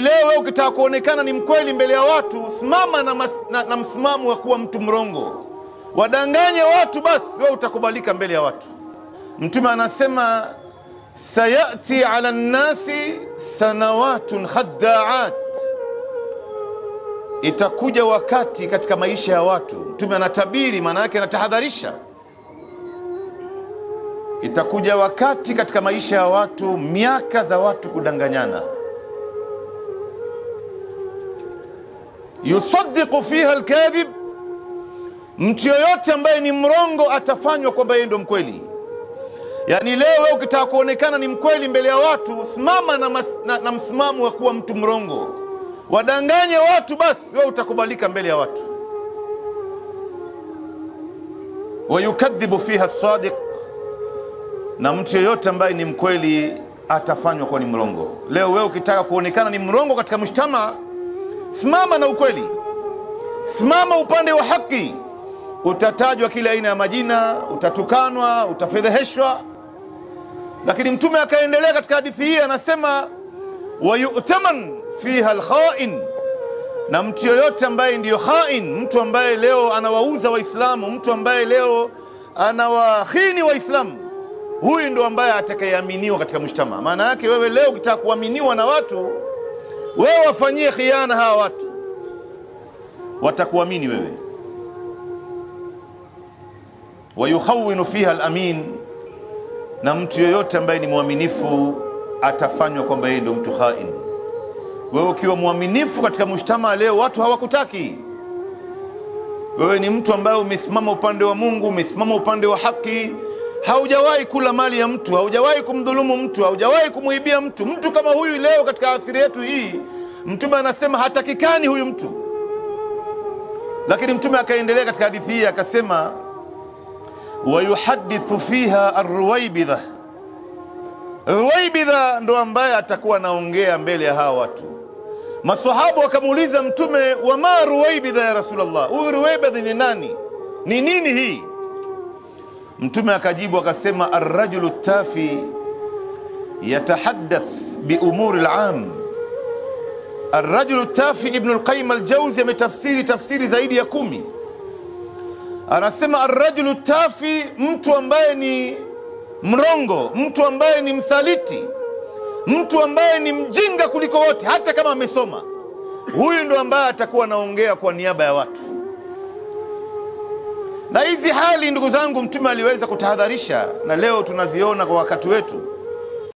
leo wewe ukitaka kuonekana ni mkweli mbele ya watu, simama na msimamo wa kuwa mtu mrongo, wadanganye watu, basi wewe utakubalika mbele ya watu. Mtume anasema sayati ala nnasi sanawatun khaddaat, itakuja wakati katika maisha ya watu. Mtume anatabiri, maana yake anatahadharisha. Itakuja wakati katika maisha ya watu, miaka za watu kudanganyana. Yusaddiqu fiha alkadhib, mtu yoyote ambaye ni mrongo atafanywa kwamba yeye ndio mkweli. Yani leo wewe ukitaka kuonekana ni mkweli mbele ya watu, simama na msimamo wa kuwa mtu mrongo, wadanganye watu, basi wewe utakubalika mbele ya watu. Wayukadhibu fiha sadiq, na mtu yoyote ambaye ni mkweli atafanywa kuwa ni mrongo. Leo wewe ukitaka kuonekana ni mrongo katika mshtama, simama na ukweli, simama upande wa haki, utatajwa kila aina ya majina, utatukanwa, utafedheheshwa. Lakini Mtume akaendelea katika hadithi hii anasema wayutaman fiha alkhain, na mtu yoyote ambaye ndiyo khain, mtu ambaye leo anawauza Waislamu, mtu ambaye leo anawahini Waislamu, huyu ndo ambaye atakayeaminiwa katika mshtama. Maana yake wewe leo ukitaka kuaminiwa na watu, wewe wafanyie khiana hawa watu, watakuamini wewe. Wayukhawinu fiha alamin, na mtu yoyote ambaye ni mwaminifu atafanywa kwamba yeye ndio mtu khain. Wewe ukiwa mwaminifu katika mshtama leo, watu hawakutaki. Wewe ni mtu ambaye umesimama upande wa Mungu, umesimama upande wa haki, haujawahi kula mali ya mtu, haujawahi kumdhulumu mtu, haujawahi kumuibia mtu. Mtu kama huyu leo katika asiri yetu hii, Mtume anasema hatakikani huyu mtu. Lakini Mtume akaendelea katika hadithi hii akasema wayuhadithu fiha arruwaibidha. Ruwaibidha ndo ambaye atakuwa anaongea mbele ya hawa watu. Maswahabu wakamuuliza Mtume, wama ruwaibidha ya Rasulullah, huyu ruwaibidha ni nani? Ni nini hii? Mtume akajibu akasema arrajulu tafi yatahaddath bi umuri al-am. Arrajulu tafi, Ibn al-Qayyim al-Jawzi ametafsiri tafsiri zaidi ya 10. Anasema arrajulu tafi, mtu ambaye ni mrongo, mtu ambaye ni msaliti, mtu ambaye ni mjinga kuliko wote hata kama amesoma, huyu ndo ambaye atakuwa anaongea kwa niaba ya watu. Na hizi hali ndugu zangu Mtume aliweza kutahadharisha, na leo tunaziona kwa wakati wetu.